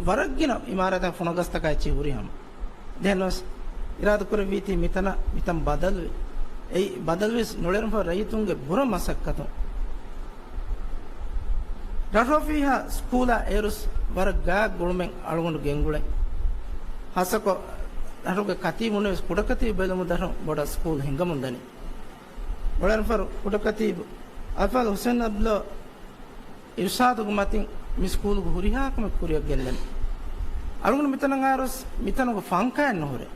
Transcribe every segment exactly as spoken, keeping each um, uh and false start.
ވަރަށްގިނަ އިމާރާތާ ފުނަގަސްތަކާ އެއްޗެހި ހުރި ހަމަ. ދެން ވެސް އިރާދަކުރެއްވީތީ މިތަނަށް، މިތަން ބަދަލުވެ. އެއީ ބަދަލުވެސް ނޮޅެރުންފަ ރައްޔިތުންގެ ބުރަ މަސައްކަތުން. ރަށްރޯފީހާ ސްކޫލާ އޭރުސް ވަރަށް ގާތް ގުޅުމެއް އަޅުގަނޑު ގެންގުޅެން. ހާއްސަކޮށް ރަށުގެ ކަތީބު ނުވެސް ކުޑަކަތީބު ބެލުމުގެ ދަށުން ބޮޑަށް ސްކޫލް ހިނގަމުންދަނީ. ނޮޅެރުންފަރު ކުޑަކަތީބު އަލްފާޟިލް ހުސެން އަބްދުﷲ އިރްޝާދުގެ މަތިން މި ސްކޫލުގެ ހުރިހާ ކަމެއް ކުރިއަށް ގެންދަނީ. އަޅުގަނޑު މިތަނަށް އައިރުސް މިތަނުގެ ފަންކާއެއް ނުހުރޭ.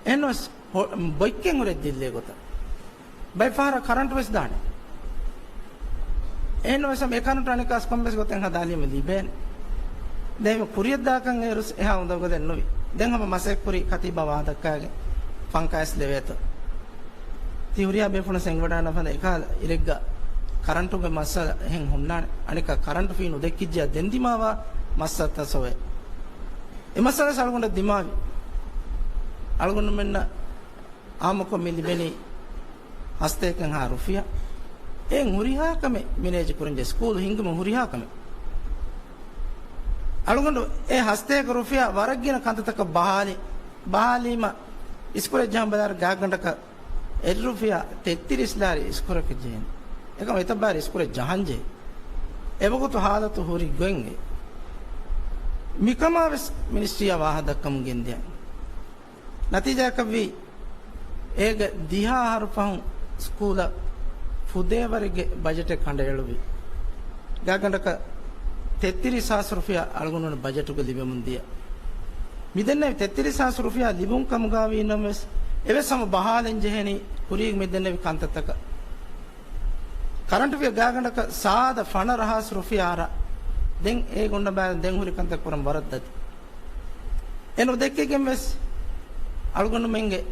އެހެންވެސް ހޮ-، ބޮއްކެއް ހުރެ ދިއްލޭ ގޮތަށް. ބައެއް ފަހަރަށް ކަރަންޓު ވެސް ދާނެ. އެހެންވެސް ހަމަ އެ ކަރަންޓު އަނެއްކާސް ކޮންމެސް ގޮތެއް ހަދާލީމަ ލިބޭނެ. ދެން ކުރިއަށްދާކަން އޭރުސް އެހާ އުނދަގުލެއް ނުވި. ދެން ހަމަ މަސައްކަތް ކުރި ކަތީބާ ވާހަކަ ދައްކާގެން ފަންކާވެސް ލެވޭތޯ. ތި ހުރިހާ ބޭފުޅުން އެނގިވަޑާން ފަދަ އެކާ އިރެއްގަ ކަރަންޓުގެ މައްސަލަ އެހެން ހުންނާނެ. އަނެއްކާ ކަރަންޓު ފީ ނުދެއްކިއްޖެޔާ ދެން ދިމާވާ މައްސަލަތައް ސޮވޭ. އެ މައްސަލަ ވެސް އަޅުގަނޑަށް ދިމާވި. އަޅުގަނޑުމެންނަށް އާއްމުކޮށް މި ލިބެނީ ހަސަތޭކައެއްހާ ރުފިޔާ. އެއިން ހުރިހާ ކަމެއް މެނޭޖް ކުރަންޖެހޭ، ސްކޫލު ހިންގުމުން ހުރިހާ ކަމެއް. އަޅުގަނޑު އެ ހަސަތޭކަ ރުފިޔާ ވަރަށްގިނަ ކަންތައްތަކަށް ބަހާލި، ބަހާލީމަ އިސްކުރެއް ޖަހަން ބަލާއިރު ގާތްގަނޑަކަށް އެއްރުފިޔާ ތެއްތިރީސް ލާރި އިސްކުރަކަށް ޖެހޭނެ. އެކަމަ އެތައް ބާރަށް އިސްކުރެއް ޖަހަންޖެހޭ. އެވަގުތު ހާލަތު ހުރި ގޮތް އެ. މިކަމާ ވެސް މިނިސްޓްރީއާ ވާހަކަ ދައްކަމުން ގެންދިޔަ. ނަތީޖާއަކަށްވީ، އޭގެ ދިހަ އަހަރު ފަހުން ސްކޫލަށް ފުދޭވަރެއްގެ ބަޖެޓެއް ކަނޑައެޅުވި. ގާތްގަނޑަކަށް ތެއްތިރީސް ހާސް ރުފިޔާ އަޅުގަނޑު ބަޖެޓުގަ ލިބެމުން ދިޔަ. މިދެންނެވި ތެއްތިރީސް ހާސް ރުފިޔާ ލިބުން ކަމުގައިވީ ނަމަވެސް، އެވެސް ހަމަ ބަހާލަން ޖެހޭނީ ކުރީގެ މިދެންނެވި ކަންތައްތަކަށް. ކަރަންޓު ފީ ގާތްގަނޑަކަށް ސާދަ ފަނަރަ ހާސް ރުފިޔާ އަރާ، ދެން އޭގެ އޮންނަ ބައި ދެން ހުރި ކަންތައް ކުރަން ވަރަށް ދަތި. އެ ނުދެއްކިގެން ވެސް އަޅުގަނޑުމެންގެ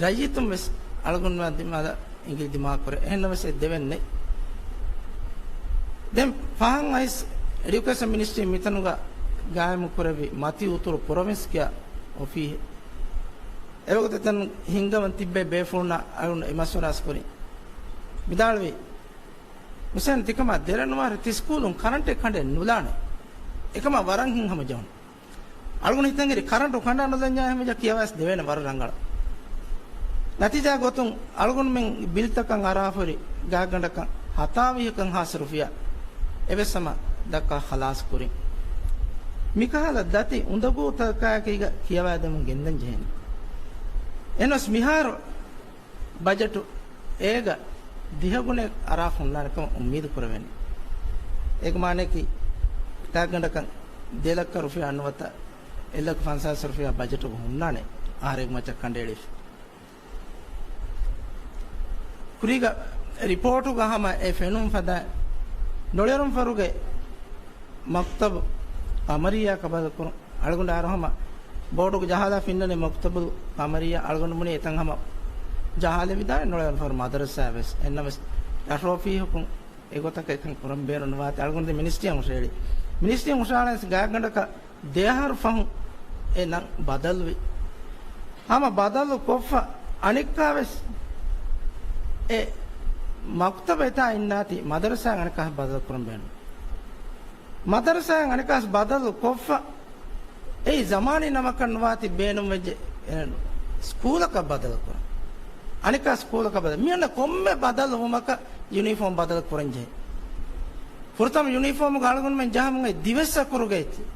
ރައްޔިތުން ވެސް އަޅުގަނޑުމެން ދިމާލަށް އިނގިލި ދިމާ ކުރޭ. އެހެންނަމަވެސް އެ ދެވެން ނެތް. ދެން ފަހަން އައިސް އެޑިއުކޭޝަން މިނިސްޓްރީ މިތަނުގަ ގާއިމު ކުރެއްވި މަތި އުތުރު ޕްރޮވިންސް ކިޔާ އޮފީހެއް. އެވަގުތު އެތަން ހިންގަމުން ތިއްބެވި ބޭފުޅުންނާ އަޅުގަނޑު އެ މަޝްވަރާ އަސްކުރިން. ވިދާޅުވި، ހުސެން ތިކަމާ ދެރަ ނުވާހަރު ތި ސްކޫލުން ކަރަންޓެއް ކަނޑައެއް ނުލާނެ. އެކަމާ ވަރަށް ހިތްހަމަޖެހުނު. އަޅުގަނޑު ހިތަށް އެރި ކަރަންޓު ކަނޑާ ނުލަންޏާ ހަމަޖެހި ކިޔަވާސް ދެވޭނެ ވަރަށް ރަނގަޅަށް. ނަތީޖާ ގޮތުން އަޅުގަނޑުމެން ބިލްތަކަށް އަރާފަ ހުރި ގާތްގަނޑަކަށް ހަތާވީހަކަށް ހާސް ރުފިޔާ އެވެސް ހަމަ ދައްކާ ޚަލާސް ކުރިން. މިކަހަލަ ދަތި އުނދަގޫތަކާއެކީގަ ކިޔަވާދެމުން ގެންދަން ޖެހޭނެ. އެހެނަސް މިހާރު ބަޖެޓު އޭގަ ދިހަ ގުނައެއް އަރާފަ ހުންނާނެ ކަމަށް އުއްމީދު ކުރެވޭނެ. އޭގެ މާނައަކީ ގާތްގަނޑަކަށް ދެ ލައްކަ ރުފިޔާ ނުވަތަ އެއް ލައްކަ ފަންސާސް ރުފިޔާ ބަޖެޓުގަ ހުންނާނެ އަހަރެއްގެ މައްޗަށް ކަނޑައެޅިފަ. ކުރީގަ ރިޕޯޓުގަ ހަމަ އެ ފެނުން ފަދަ ނޮޅެރުންފަރުގެ މަކްތަބު ޤަމަރިއްޔާ ކަބަލަކުރުން. އަޅުގަނޑު އަހަރު ހަމަ ބޯޑުގަ ޖަހާލާ ފިންނަނީ މަކްތަބުލް ޤަމަރިއްޔާ. އަޅުގަނޑު ބުނީ އެތަން ހަމަ ޖަހާލެވިދާނެ ނޮޅެރުންފަރު މަދަރުސާ ވެސް. އެހެންނަމަވެސް ރަށްރޯފީހަކުން އެގޮތަކަށް އެކަން ކުރަން ބޭނުން ނުވާތީ އަޅުގަނޑު މިނިސްޓްރީއަށް ހުށަހެޅި. މިނިސްޓްރީއަށް ހުށަހަޅަން ގާތްގަނޑަކަށް ދެއަހަރު ފަހުން އެ ނަން ބަދަލުވި. ހަމަ ބަދަލު ކޮށްފަ އަނެއްކާވެސް އެ މަކްތަބަށް އެތާ އިންނާތީ މަދަރުސާއަށް އަނެއްކާ ބަދަލު ކުރަން ބޭނުން. މަދަރުސާއަށް އަނެއްކާސް ބަދަލު ކޮށްފަ އެއީ ޒަމާނީ ނަމަކަށް ނުވާތީ ބޭނުންވެއްޖެ ސްކޫލަކަށް ބަދަލު ކުރަން. އަނެއްކާ ސްކޫލަކަށް ބަދަލު. މިއަންނަ ކޮންމެ ބަދަލު ވުމަކަށް ޔުނީފޯމް ބަދަލު ކުރަން ޖެހޭ. ފުރަތަމަ ޔުނީފޯމުގަ އަޅުގަނޑުމެން ޖަހަމުން އެ ދިވެއްސަކުރުގަ އެއްޗެއް.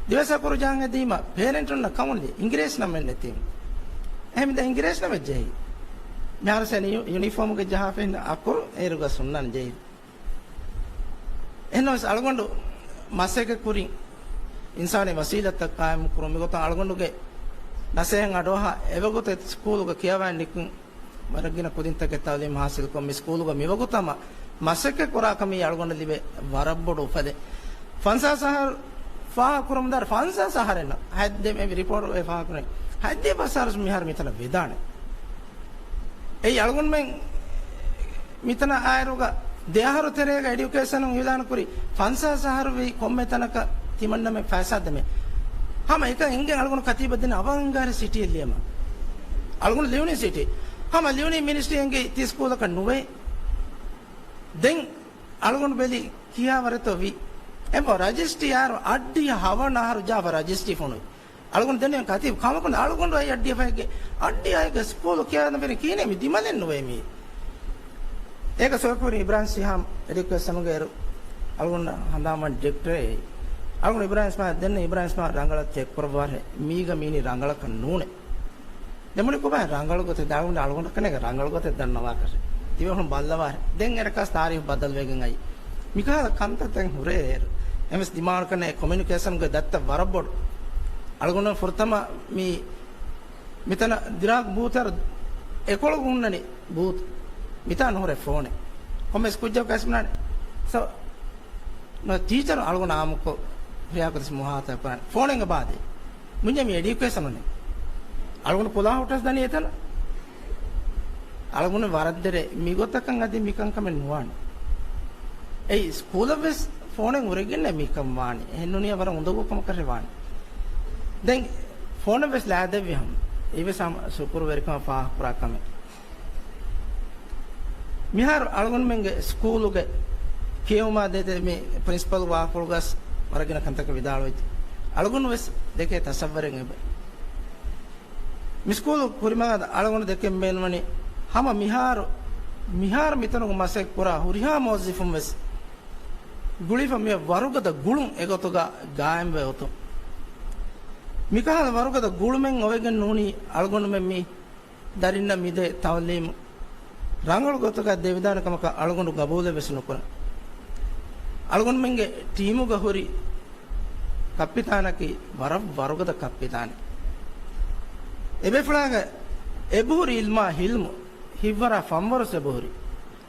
ދިވެއްސަކުރު ޖަހަން ހެދީމަ ޕޭރެންޓުންނަށް ކަމުން އިނގިރޭސި ނަމެއް ނެތީމަ. އެހެން މިދާ އިނގިރޭސި ނަމެއް ޖެހި. މިހާރު ސެނި ޔު-، ޔުނީފޯމުގަ ޖަހާފަ އިން އަކުރު އޭރުގަ ހުންނާނެ ޖެހި. އެހެންނަމަވެސް އަޅުގަނޑު މަސައްކަތް ކުރިން އިންސާނީ ވަސީލަތްތައް ޤާއިމު ކުރުން. މިގޮތަށް އަޅުގަނޑުގެ ނަސޭހަތް އަޑުއަހާ އެވަގުތު ސްކޫލުގަ ކިޔަވާ ނިކުން ވަރަށް ގިނަ ކުދިންތަކެއް ތައުލީމް ހާސިލްކޮށް، މި ސްކޫލުގަ މިވަގުތަށް ހަމަ މަސައްކަތް ކުރާ ކަމީ އަޅުގަނޑަށް ލިބޭ ވަރަށް ބޮޑު އުފަލެއް. ފަންސާސް އަހަރު ފާހަގަކުރަމުންދާއިރު، ފަންސާސް އަހަރެއް ނަ، ހަތްދެ މި ރިޕޯޓު އެ ފާހަގަކުރަނީ. ހަތްދިހަ ފަސް އަހަރު މިހާރު މިތަނަށް ވެދާނެ. އެއީ އަޅުގަނޑުމެން މިތަނަށް އާއިރުގަ ދެ އަހަރު ތެރޭގަ އެޑިއުކޭޝަނުން އިޢުލާނު ކުރި ފަންސާސް އަހަރު ވީ ކޮންމެ ތަނަކަށް ތިމަންނަމެން ފައިސާ ދެމޭ. ހަމަ އެކަން އެނގެން އަޅުގަނޑު ކަތީބަށް ދިން އަވަހަށް ހަނގާރި ސިޓީއެއް ލިޔަމާ. އަޅުގަނޑު ލިޔުނީ ސިޓީ. ހަމަ ލިޔުނީ މިނިސްޓްރީ އެނގި ތި ސްކޫލަކަށް ނުވޭ. ދެން އަޅުގަނޑު ބެލި ކިހާވަރެތޯ ވީ. އެބަ ރަޖިސްޓްރީ އާރު އައްޑިހަ ހަވަނަ އަހަރު ޖާފަ ރަޖިސްޓްރީ ފޮނުވި. އަޅުގަނޑު ދެންނެވި ކަތީބު ކަމަކުން އަޅުގަނޑު އައި އައްޑިހަ ފަހެއްގެ އައްޑިހަ އައިގެ ސްކޫލު ކިޔާދަން ފެރި ކިހިނެއް މި ދިމަލެއް ނުވޭ މީ. އޭގެ ސޮއިކުރި އިބްރާހިމް ސިހާމް އެޑިއުކޭޝަނުގެ އޭރު އަޅުގަނޑަށް ހަނދާންވަން ޑިރެކްޓަރެއް. އަޅުގަނޑު އިބްރާހިމް ސިހާމް ދެންނެވި އިބްރާހިމް ސިހާމް ރަނގަޅަށް ޗެކް ކުރައްވާށޭ. މީގަ މީނީ ރަނގަޅަކަށް ނޫނޭ. ދެމުނި ކޮބާ ރަނގަޅު ގޮތެއް ދާގުން އަޅުގަނޑަކަށް ނޭގެ ރަނގަޅު ގޮތެއް ދަންނަވާކަށެއް. ތިބޭފުޅުން ބައްލަވާށޭ. ދެން އެރަކާސް ތާރީހު ބަދަލުވެގެން އައީ. މިކަހަލަ ކަންތައްތައް ހުރޭ އޭރު. އެމެސް ދިމާވަރުކަން އެ ކޮމިއުނިކޭޝަންގެ ދަތްތައް ވަރަށް ބޮޑު. އަޅުގަނޑު ފުރަތަމަ މި މިތަނަށް ދިރާގް ބޫތަށް އެކޮޅު ހުންނަނީ ބޫތު. މިތާ ނުހުރޭ ފޯނެއް. ކޮންމެސް ކުއްޖަކު އައިސް ބުނާނެ. ސޯ، ނަ ޓީޗަރު އަޅުގަނޑު އާއްމުކޮށް ހުރިހާ ގޮތަސް މުހާތަބް ކުރާނެ. ފޯނެއް އެބަ އާދޭ. މުންޏަ މި އެޑިއުކޭޝަނުން. އަޅުގަނޑު ކުލާ ހުއްޓަސް ދަނީ އެތަނަށް. އަޅުގަނޑު ވަރަށް ދެރޭ މިގޮތަކަށް އަދި މިކަންކަމެއް ނުވާނެ. އެއީ ސްކޫލަށް ވެސް ފޯނެއް އުރެގެންނޭ މިކަން ވާނީ. އެހެން ނޫނީ ވަރަށް އުނދަގޫ ކަމަކަށް ވާނީ. ދެން ފޯނެއް ވެސް ލާދެއްވި ހަމަ. އެއީ ވެސް ހަމަ ޝުކުރުވެރިކަމަށް ފާހަގަކުރާ ކަމެއް. މިހާރު އަޅުގަނޑުމެންގެ ސްކޫލުގެ ކިޔެވުމާ ދޭތެރޭ މި ޕްރިންސިޕަލް ވާހަކަފުޅުގަސް ވަރަށް ގިނަ ކަންތަކެއް ވިދާޅުވެއްޖެ. އަޅުގަނޑު ވެސް ދެކޭ ތަސައްވަރެއް އެބަ. މި ސްކޫލު ކުރިމަގަށް އަޅުގަނޑު ދެކެން ބޭނުންވަނީ ހަމަ މިހާރު، މިހާރު މިތަނުގަ މަސައްކަތް ކުރާ ހުރިހާ މުވައްޒިފުން ވެސް ގުޅިފަ މި ވަރުގަދަ ގުޅުން އެގޮތުގަ ގާއިމްވެ އޮތުން. މިކަހަލަ ވަރުގަދަ ގުޅުމެއް އޮވެގެން ނޫނީ އަޅުގަނޑުމެން މި ދަރިންނަށް މިދޭ ތައުލީމު ރަނގަޅު ގޮތުގަ ދެވިދާނެ ކަމަކަށް އަޅުގަނޑު ގަބޫލެއް ވެސް ނުކުރަން. އަޅުގަނޑުމެންގެ ޓީމުގަ ހުރި ކައްޕިތާނަކީ ވަރަށް ވަރުގަދަ ކައްޕިތާނެއް. އެބޭފުޅާގެ އެބަހުރި އިލްމާ ހިލްމު ހިތްވަރާ ފަންވަރުސް އެބަހުރި.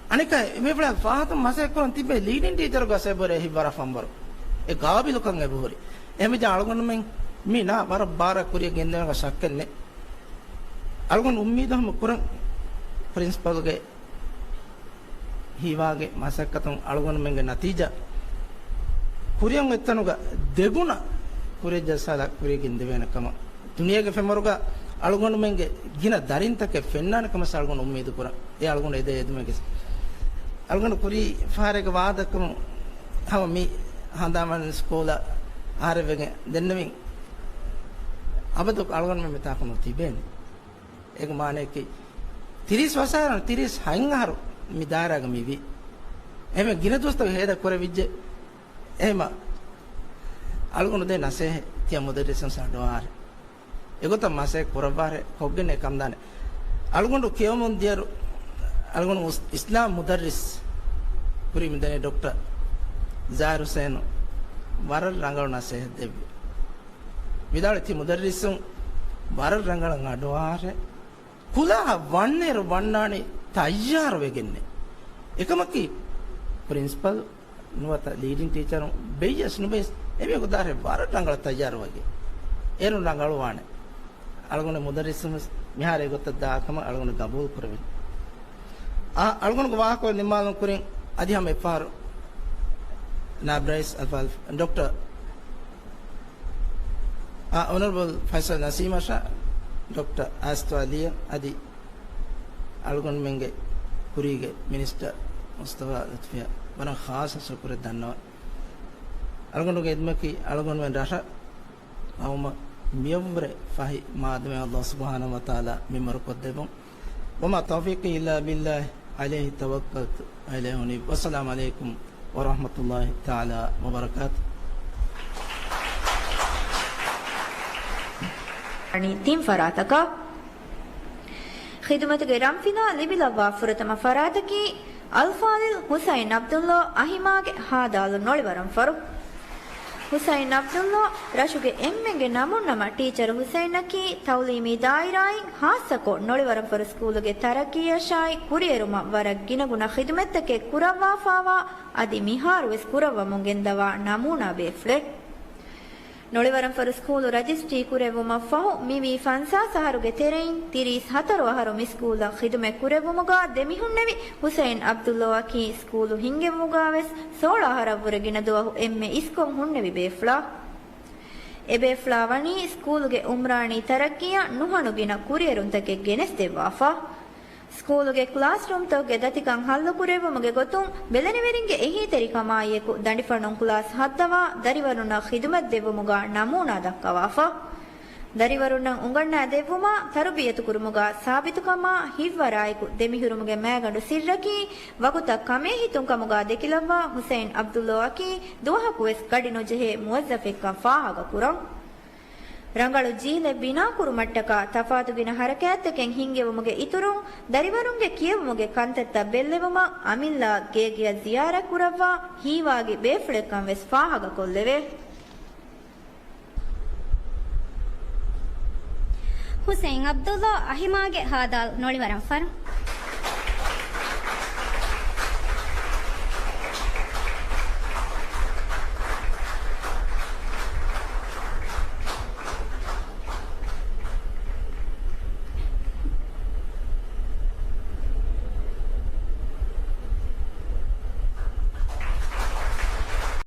އަނެކާ އެބޭފުޅާ ފާހަތުން މަސައްކަތް ކުރަން ތިބޭ ލީޑިން ޓީޗަރުގަ އެބަހުރޭ ހިތްވަރާ ފަންވަރު. އެ ގާބިލުކަން އެބަހުރި. އެހެންވެއްޖެ އަޅުގަނޑުމެން މި ނާ ވަރަށް ބާރަށް ކުރިޔަށް ގެންދެވޭނެ ޝައްކެއް ނެތް. އަޅުގަނޑު އުއްމީދު ހަމަ ކުރަން ޕްރިންސިޕަލްގެ ހީވާގި މަސައްކަތުން އަޅުގަނޑުމެންގެ ނަތީޖާ ކުރިއަށް އޮތްތަނުގަ ދެގުނަ ކުރިޔަށް ޖައްސާލާ ކުރިޔަށް ގެންދެވޭނެ ކަމަށް ދުނިޔޭގެ ފެންވަރުގަ އަޅުގަނޑުމެންގެ ގިނަ ދަރިންތަކެއް ފެންނާނެ ކަމަށް އަޅުގަނޑު އުއްމީދު ކުރަން. އެ އަޅުގަނޑު އެދޭ އެދުމެއްގެ އަޅުގަނޑު ކުރީ ފަހަރެއްގެ ވާހަކަ ދައްކަމުން ހަމަ މި ހަނދާންވަނީ ސްކޫލަށް އަހަރެއް ވެގެން ދެންނެވިން. އަބަދު އަޅުގަނޑުމެން މިތާކު ނުތިބޭނެ. އޭގެ މާނައަކީ، ތިރީސް ވަސާރަ، ތިރީސް ހަތް އަހަރު މި ދާއިރާގަ މިވީ. އެހެންވެ ގިނަ ދުވަސްތަކަށް ހޭދަ ކުރެވިއްޖެ. އެހެމަ އަޅުގަނޑު ދޭ ނަސޭހަތް ތިޔަ މުދައްރިސުން ސަޑުވާރެ. އެގޮތަށް މަސައްކަތް ކުރައްވާރެ ކޮށްގެން އެ ކަންދާނެ. އަޅުގަނޑު ކިޔަވަމުން ދިޔައިރު، އަޅުގަނޑު އުސް-، އިސްލާމް މުދައްރިސް ކުރި މިދަނީ ޑޮކްޓަރ ޒާހިރު ހުސެން ވަރަށް ރަނގަޅު ނަސޭހަތް ދެއްވި. ވިދާޅުވި ތި މުދައްރިސުން ވަރަށް ރަނގަޅަށް އަޑުއަހާށޭ. ކުލާހަށް ވަންނައިރު ވަންނާނީ ތައްޔާރު ވެގެންނޭ. އެކަމަކީ ޕްރިންސިޕަލް ނުވަތަ ލީޑިން ޓީޗަރުން ބެއްޔަސް ނުބެއްޔަސް އެމީހަކު ދާށޭ ވަރަށް ރަނގަޅަށް ތައްޔާރުވެގެން. އޭރުން ރަނގަޅުވާނެ. އަޅުގަނޑު މުދައްރިސުން ވެސް މިހާރު އެގޮތަށް ދާކަމަށް އަޅުގަނޑު ގަބޫލު ކުރެވިން. އާ، އަޅުގަނޑުގެ ވާހަކަ ނިންމާލުން ކުރިން އަދި ހަމަ އެއްފަހަރު ނާއިބް ރައީސް އަލްފާޟިލް ޑޮކްޓަރ، އާ، އޮނަރަބަލް ފައިސަލް ނަސީމަށާ، ޑޮކްޓަރ އާސިފް އަލީއަށް އަދި އަޅުގަނޑުމެންގެ ކުރީގެ މިނިސްޓަރ މުސްތަފާ ލުތުފިއަށް ވަރަށް ޚާއްޞަ ޝުކުރެއް ދަންނަވަން. އަޅުގަނޑުގެ އެދުމަކީ އަޅުގަނޑުމެން ރަށަށް ޤައުމަށް މިޔަށްވުރެ ފަހި މާދަމެ ﷲ ސުބްޙާނަހޫ ވަތަޢާލާ މިންވަރު ކޮށްދެއްވުން. وما توفيقي إلا بالله عليه توكلت وإليه أنيب. والسلام عليكم ورحمة الله تعالى وبركاته. ތިން ފަރާތަކަށް ޚިދުމަތުގެ ރަންފިލާ ލިބިލައްވާ ފުރަތަމަ ފަރާތަކީ އަލްފާޟިލް ހުސައިން ޢަބްދުﷲ އަހިމާގެ ހާދާލު ނޮޅިވަރަންފަރު. ހުސައިން ޢަބްދުﷲ ރަށުގެ އެންމެންގެ ނަމުންނަމަ ޓީޗަރު ހުސައިންއަކީ ތަޢުލީމީ ދާއިރާއިން ޚާއްޞަކޮށް ނޮޅިވަރަންފަރު ސްކޫލުގެ ތަރައްޤީއަށާއި ކުރިއެރުމަށް ވަރަށް ގިނަގުނަ ޚިދުމަތްތަކެއް ކުރައްވާފާވާ އަދި މިހާރުވެސް ކުރައްވަމުން ގެންދަވާ ނަމޫނާ ބޭފުޅެއް. ނޮޅިވަރަންފަރު ސްކޫލު ރަޖިސްޓްރީ ކުރެއްވުމަށްފަހު މިވީ ފަންސާސް އަހަރުގެ ތެރެއިން ތިރީސް ހަތަރު އަހަރު މި ސްކޫލަށް ޚިދުމަތް ކުރެއްވުމުގާ ދެމިހުންނެވި ހުސައިން ޢަބްދުﷲއަކީ ސްކޫލު ހިންގެވުމުގާވެސް ސޯޅަ އަހަރަށްވުރެ ގިނަ ދުވަހު އެންމެ އިސްކޮށް ހުންނެވި ބޭފުޅާ. އެބޭފުޅާ ވަނީ ސްކޫލުގެ އުމްރާނީ ތަރައްޤީއަށް ނުހަނު ގިނަ ކުރިއެރުންތަކެއް ގެނެސްދެއްވާފަ. ސްކޫލުގެ ކްލާސްރޫމްތަކުގެ ދަތިކަން ހައްލުކުރެއްވުމުގެ ގޮތުން ބެލެނިވެރިންގެ އެހީތެރިކަމާއިއެކު ދަނޑިފަނުން ކްލާސް ހައްދަވާ ދަރިވަރުންނަށް ޚިދުމަތް ދެއްވުމުގަ ނަމޫނާ ދައްކަވާފަ. ދަރިވަރުންނަށް އުނގަންނާ ދެއްވުމާ ތަރުބިޔަތުކުރުމުގަ ސާބިތުކަމާ ހިތްވަރާއެކު ދެމިހުރުމުގެ މައިގަނޑު ސިއްރަކީ ވަގުތަށް ކަމޭހިތުން ކަމުގަ ދެކިލައްވާ ހުސެއިން އަބްދުﷲ އަކީ ދުވަހަކުވެސް ގަޑި ނުޖެހޭ މުވައްޒަފެއްކަން ފާހަގަކުރަން. ރަނގަޅު ޖީލެއް ބިނާކުރުމަށްޓަކާ ތަފާތު ގިނަ ހަރަކާތްތަކެއް ހިންގެވުމުގެ އިތުރުން، ދަރިވަރުންގެ ކިޔެވުމުގެ ކަންތައްތައް ބެއްލެވުމަށް އަމިއްލަ ގޭގެއަށް ޒިޔާރަތް ކުރައްވާ ހީވާގި ބޭފުޅެއްކަން ވެސް ފާހަގަކޮށްލެވޭ. ހުސެއިން އަބްދުﷲ އަހިމާގެ ހާދާލު ނޮޅިވަރަން ފަރު.